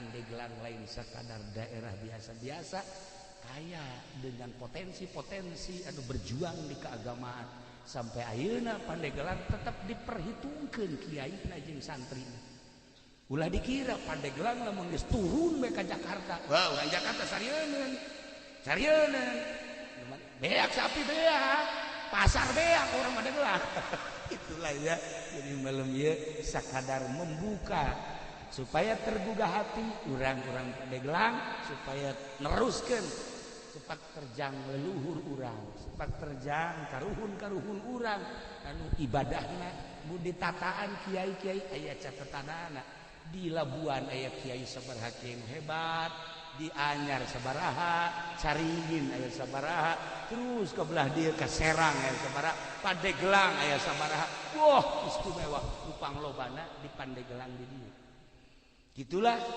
Pandeglang lain sekadar daerah biasa-biasa, kaya dengan potensi-potensi anu berjuang di keagamaan. Sampai ayeuna Pandeglang tetap diperhitungkan kiai jeung santri. Ulah dikira Pandeglang lamun geus turun we ka Jakarta, wah, urang Jakarta sarieun sarieun, beak sapi, beak pasar, beak orang Pandeglang. Itulah ya. Jadi malam ya sakadar membuka supaya tergugah hati orang-orang Pandeglang supaya neruskan sepak terjang leluhur urang, sepak terjang karuhun-karuhun urang anu ibadahna mu ditataan kiai-kiai. Aya catatanana di Labuan aya kiai sabaraha, kiai hebat di Anyar sabaraha, Caringin aya sabaraha, terus ke belah dieu ka Serang aya sabaraha, Pandeglang aya sabaraha. Wah, istimewa, upang lobana di Pandeglang di dieu. Gitulah.